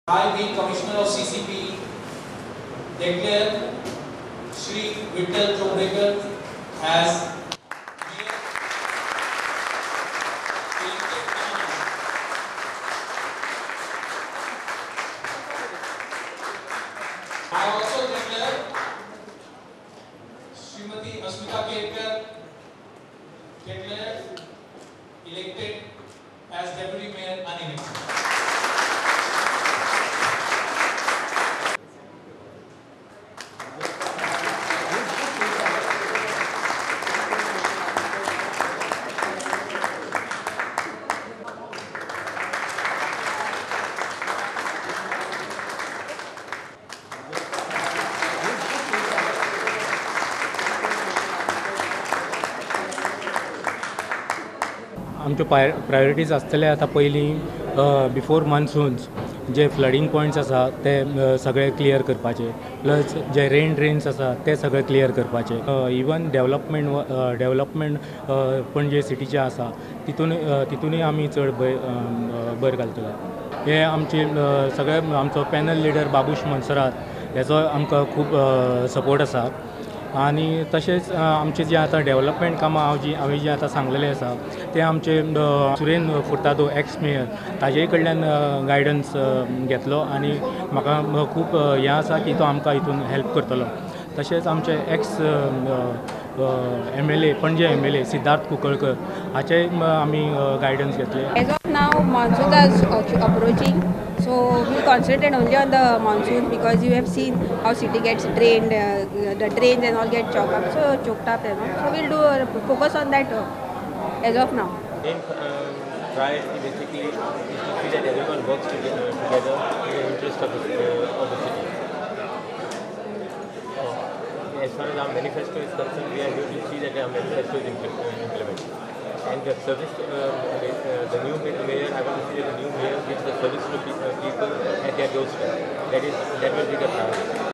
I, being Commissioner of CCP, declare Shri Vitthal Chopdekar as Mayor elected. I also declare Shrimati Asmita Ketkar declared elected as Deputy Mayor unelected. आमच्यो priorities आसतले आतां पयलीं before मॉन्सून्स जे flooding points आसा ते सगळे clear करपाचे, plus जे rain drains आसा ते सगळे क्लियर करपाचे. इवन डेवलपमेंट पणजे सिटीचे आसा तितूनय आमी चड भर घालतले. हे आमचे सगळे आमचो पॅनल लिडर बाबूश मोन्सेरात हेचो आमकां खूब सपोर्ट आसा. आनी तशेंच आमचे जे आतां डेवलपमेंट कामां हांवें जी आतां सांगलेलें आसा ते आमचे सुरेन फुर्तादो एक्स मेयर ताजे कडल्यान गायडन्स घेतलो आनी म्हाका खूब हें आसा की तो आमकां हितून हेल्प करतलो. तशेंच आमचे ex M L A Panaji M L A Siddharth Kunkalkar हाचेय आमी गायडन्स घेतले. As of now monsoon are approaching, so we concentrate only on the monsoon because you have seen how city gets drained, the drains and all get choked up and all. So we'll do focus on that as of now. Main priority basically is to see that everyone works together in the interest of the city. As far as our manifesto is concerned, we are here to see that our manifesto is implemented. And the service, the new mayor, I want to see that the new mayor gives the service to people at their doorstep. That will be the priority.